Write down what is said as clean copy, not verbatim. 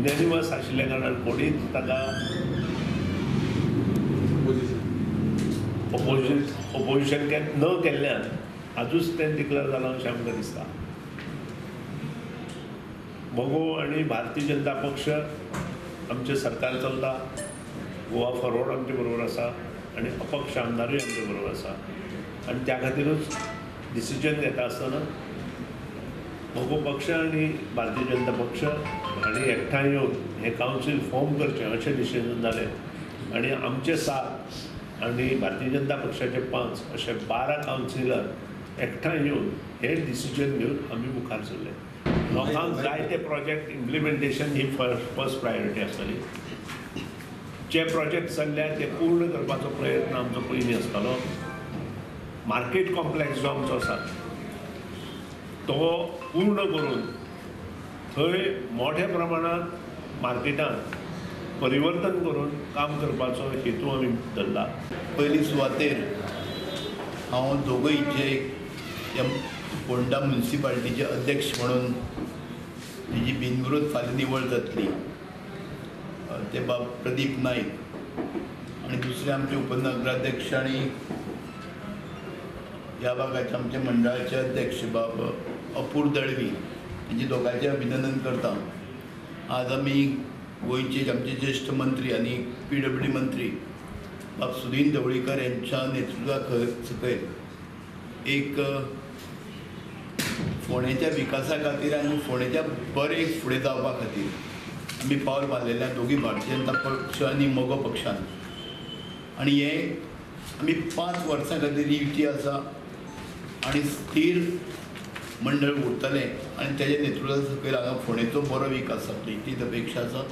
युनॅनिमस आशिल्ल्या कारणान कोणीच ताका ओपोजिशन न केल्ल्यान आजूच तें डिक्लेर जालां अशें आमकां दिसता. मगो आनी भारतीय जनता पक्ष आमचें सरकार चलता, गोवा फॉरवर्ड आमचे बरोबर आसा आनी अपक्ष आमदारूय आमचे बरोबर आसा आनी त्या खातीरूच डिसिजन घेता आसतना मगो पक्ष आनी भारतीय जनता पक्ष हांणी एकठांय येवन हें कावन्सील फॉर्म करचें अशें डिसिजन जालें आनी आमचे 7 आनी भारतीय जनता पक्षाचे 5 अशे 12 कावन्सिलर एकठांय येवन हें डिसिजन घेवन आमी मुखार सरले. लोकांक जाय ते प्रोजेक्ट इम्प्लिमेंटेशन ही फर्स्ट प्रायोरिटी आसतली. जे प्रोजेक्ट चल्ल्या ते पूर्ण करपाचो प्रयत्न आमचो पयलीं आसतलो. मार्केट कॉम्प्लेक्स जो आमचो आसा तो पूर्ण करून थंय मोठ्या प्रमाणांत मार्केटांत परिवर्तन करून काम करपाचो हेतू आमी धरला. पयली सुवातेर हांव दोगूय जे ह्या फोंडा म्युनिसिपालिटीचे अध्यक्ष म्हणून तेजी बिनविरोध फाल्यां निवड जातली ते बाब प्रदीप नायक आनी दुसरे आमचे उपनगराध्यक्ष आनी ह्या भागाचे आमच्या मंडळाचे अध्यक्ष बाब अपूर दळवी हेंचे दोगांचें अभिनंदन करता. आज आमी गोंयचे आमचे ज्येश्ठ मंत्री आनी PWD मंत्री बाब सुदीन ढवळीकर यांच्या नेतृत्वा सकयल एक फोंडेच्या विकासा खातीर आनी फोंडेच्या बरें फुडें जावपा खातीर आमी पावल मारलेलें दोगी भारतीय जनता पक्ष आनी मगो पक्षान. आनी हें आमी 5 वर्सां खातीर युती आसा आनी स्थीर मंडळ उरतलें आनी तेज्या नेतृत्वा सकयल हांगा फोंडेचो बरो विकास जातलो इतलीच अपेक्षा आसा.